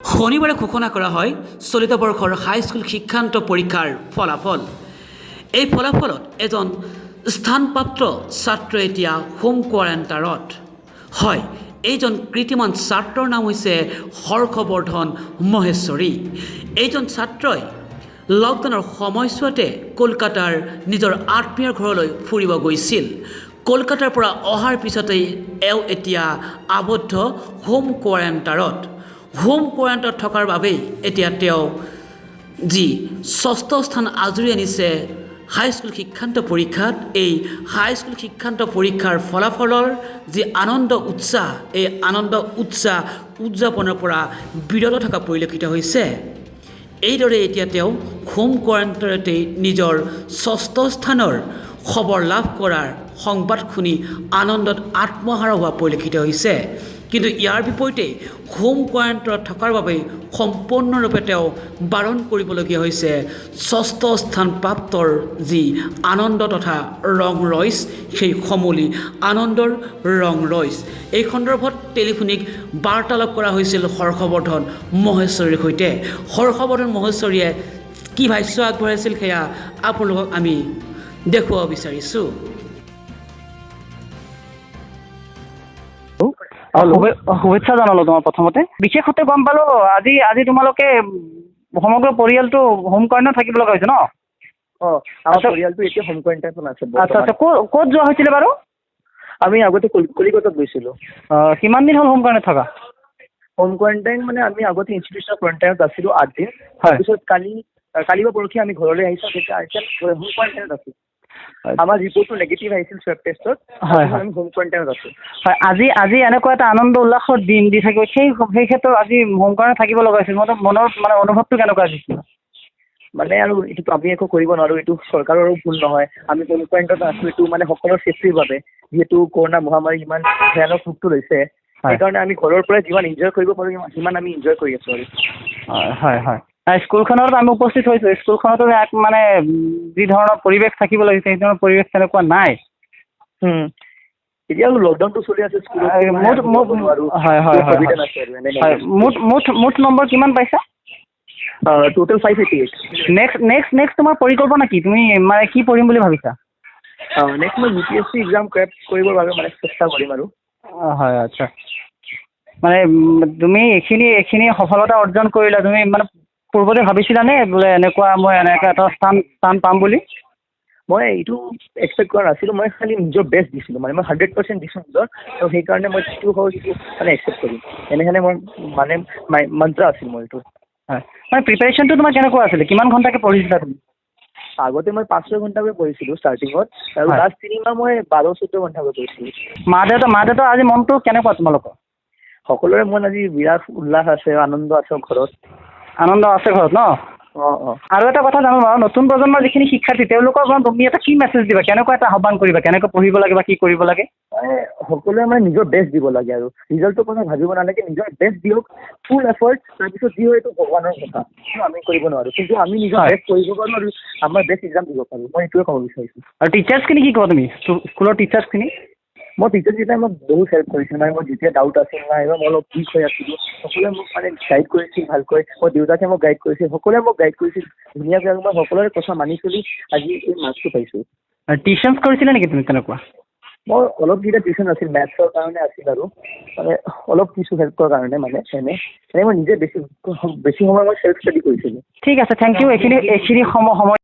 শনিবাৰে ঘোষণা কৰা হয় চলিত বৰ্ষৰ হাইস্কুল শিক্ষান্ত পৰীক্ষাৰ ফলাফল। এই ফলাফলত এজন স্থানপ্ৰাপ্ত ছাত্ৰ এতিয়া হোম কোৱাৰেণ্টাইনত। হয়, এইজন কৃতিমান ছাত্ৰৰ নাম হৈছে হৰ্ষবৰ্ধন মহেশ্বৰী। এইজন ছাত্ৰই লকডাউনৰ সময়ছোৱাতে কলকাতাৰ নিজৰ আত্মীয়ৰ ঘৰলৈ ফুৰিব গৈছিল। কলকাতাৰ পৰা অহাৰ পিছতেই এওঁ এতিয়া আবদ্ধ হোম কোৱাৰেণ্টাইনত। হোম কোৱাৰেণ্টাইনত থকাৰ বাবেই এতিয়া তেওঁ যি ষষ্ঠ স্থান আজুৰি আনিছে হাইস্কুল শিক্ষান্ত পৰীক্ষাত, এই হাইস্কুল শিক্ষান্ত পৰীক্ষাৰ ফলাফলৰ যি আনন্দ উৎসাহ, এই আনন্দ উৎসাহ উদযাপনৰ পৰা বিৰত থকা পৰিলক্ষিত হৈছে। এইদৰে এতিয়া তেওঁ হোম কোৱাৰেণ্টাইনতেই নিজৰ ষষ্ঠ স্থানৰ খবৰ লাভ কৰাৰ সংবাদ শুনি আনন্দত আত্মহাৰা হোৱা পৰিলক্ষিত হৈছে। কিন্তু ইয়াৰ বিপৰীতে হোম কোৱাৰেণ্টাইনত থকাৰ বাবেই সম্পূৰ্ণৰূপে তেওঁ বাৰণ কৰিবলগীয়া হৈছে ষষ্ঠ স্থান প্ৰাপ্তৰ যি আনন্দ তথা ৰং ৰহইচ, সেই সমূলি আনন্দৰ ৰং ৰহইচ। এই সন্দৰ্ভত টেলিফোনিক বাৰ্তালাপ কৰা হৈছিল হৰ্ষবৰ্ধন মহেশ্বৰীৰ সৈতে। হৰ্ষবৰ্ধন মহেশ্বৰীয়ে কি ভাষ্য আগবঢ়াইছিল, সেয়া আপোনালোকক আমি দেখুৱাব বিচাৰিছোঁ। শুভেচ্ছা জনালো তোমাৰ প্ৰথমতে। বিশেষতে গম পালো আজি তোমালোকে সমগ্ৰ পৰিয়ালটো হোম কোৱাৰেণ্টাইনত থাকিব লগা হৈছে ন? অঁ, আমাৰ পৰিয়ালটো এতিয়া হোম কোৱাৰেণ্টাইনত আছে বৰ্তমান। ক'ত যোৱা হৈছিলে বাৰু? আমি আগতে কলিকতাত গৈছিলোঁ। অঁ, কিমান দিন হ'ল হোম কোৱাৰেণ্টাইনত থকা? হোম কোৱাৰেণ্টাইন মানে আমি আগতে ইনষ্টিটিউচনেল কোৱাৰেণ্টাইনত আছিলোঁ 8 দিন। তাৰপিছত কালি বা পৰহি আমি ঘৰলৈ আহিছোঁ। তেতিয়া এতিয়া হোম কোৱাৰেণ্টাইনত আছোঁ। আমাৰ ৰিপৰ্টটো নেগেটিভ আহিছিল চুৱেব টেষ্টত। হয় হয় আমি হোম কোৱাৰেণ্টাইনত আছোঁ। হয়, আজি এনেকুৱা এটা আনন্দ উল্লাসৰ দিন দি থাকিব, সেই ক্ষেত্ৰত আজি হোম কোৱাৰেণ্টাইন থাকিব লগা হৈছিল। মনৰ মানে অনুভৱটো কেনেকুৱা আছিল? মানে আৰু এইটোতো আমি একো কৰিব নোৱাৰোঁ, এইটো চৰকাৰৰো ভুল নহয়। আমি হোম কোৱাৰেণ্টাইনত আছোঁ, এইটো মানে সকলৰ চেফটিৰ বাবে। যিহেতু কৰোণা মহামাৰী ইমান ভয়ানক ৰূপটো লৈছে, সেইকাৰণে আমি ঘৰৰ পৰাই যিমান এনজয় কৰিব পাৰোঁ, সিমান আমি এনজয় কৰি আছোঁ আৰু। হয়, স্কুলখনত আমি উপস্থিত হৈছোঁ। স্কুলখনতো এক মানে যি ধৰণৰ পৰিৱেশ থাকিব লাগিছে, সেই ধৰণৰ পৰিৱেশ তেনেকুৱা নাই। এতিয়া আৰু লকডাউনটো চলি আছে স্কুলত। মুঠ মুঠ হয় হয় হয় হয় মুঠ মুঠ মুঠ নম্বৰ কিমান পাইছা? টোটেল 588। নেক্সট তোমাৰ পৰিকল্পনা কি? তুমি মানে কি পঢ়িম বুলি ভাবিছা? নেক্সট মই ইউপিএছচি এক্সাম ক্ৰেক কৰিবৰ বাবে মানে চেষ্টা কৰিম আৰু। অঁ, হয়, আচ্ছা। মানে তুমি এইখিনি সফলতা অৰ্জন কৰিলা, তুমি মানে পূৰ্বতে ভাবিছিলানে বোলে এনেকুৱা মই এনেকুৱা এটা স্থান পাম বুলি? মই এইটো এক্সপেক্ট কৰা নাছিলোঁ। মই খালি নিজৰ বেষ্ট দিছিলোঁ, মানে মই 100% দিছোঁ নিজৰ আৰু সেইকাৰণে মই যিটো হয় সেইটো মানে একচেপ্ট কৰিম, এনেহেনে মই মানে মাই মন্ত্ৰ আছিল মোৰ এইটো। হয়, মানে প্ৰিপেৰেশ্যনটো তোমাৰ কেনেকুৱা আছিলে? কিমান ঘণ্টাকৈ পঢ়িছিলা তুমি? আগতে মই 5-6 ঘণ্টাকৈ পঢ়িছিলোঁ ষ্টাৰ্টিঙত আৰু লাষ্ট 3 মাহ মই 12-14 ঘণ্টাকৈ পঢ়িছিলোঁ। মা দেউতা আজি মনটো কেনেকুৱা তোমালোকৰ? সকলোৰে মন আজি বিৰাট উল্লাস আছে, আনন্দ আছে ঘৰত। আনন্দ আছে ঘৰত ন? অঁ। আৰু এটা কথা জানো বাৰু, নতুন প্ৰজন্মৰ যিখিনি শিক্ষাৰ্থী, তেওঁলোকক তুমি এটা কি মেছেজ দিবা? কেনেকুৱা এটা আহ্বান কৰিবা? কেনেকৈ পঢ়িব লাগে বা কি কৰিব লাগে? মানে সকলোৱে মানে নিজৰ বেষ্ট দিব লাগে আৰু ৰিজাল্টটোৰ কথা ভাবিব নালাগে। নিজৰ বেষ্ট দিয়ক, ফুল এফৰ্ট। তাৰপিছত যি হয় এইটো ভগৱানৰ কথা, সেইটো আমি কৰিব নোৱাৰোঁ। কিন্তু আমি নিজৰ বেষ্ট কৰিব পাৰোঁ আৰু আমাৰ বেষ্ট এক্সাম দিব পাৰোঁ। মই এইটোৱে ক'ব বিচাৰিছোঁ। আৰু টিচাৰ্ছখিনি কি ক'বা তুমি, স্কুলৰ টিচাৰ্ছখিনি? মই টিচাৰ্ছকেইটাই মোক বহুত হেল্প কৰিছিল। মানে মোৰ যেতিয়া ডাউট আছিল নাইবা মই অলপ উইক হৈ আছিলোঁ, সকলোৱে মোক মানে গাইড কৰিছিল ভালকৈ। মোৰ দেউতাকে মোক গাইড কৰিছিল, সকলোৱে মোক গাইড কৰিছিল ধুনীয়াকৈ আৰু মই সকলোৰে কথা মানি চলি আজি এই মাৰ্কছটো পাইছোঁ। টিউশ্যনছ কৰিছিলা নেকি তুমি তেনেকুৱা? মই অলপ কেইটা টিউশ্যন আছিল, মেথছৰ কাৰণে আছিল আৰু মানে অলপ কিছু হেল্পৰ কাৰণে। মানে এনে মই নিজে বেছি বেছি সময় মই চেল্ফ ষ্টাডি কৰিছিলোঁ। ঠিক আছে, thank U. এইখিনি সময়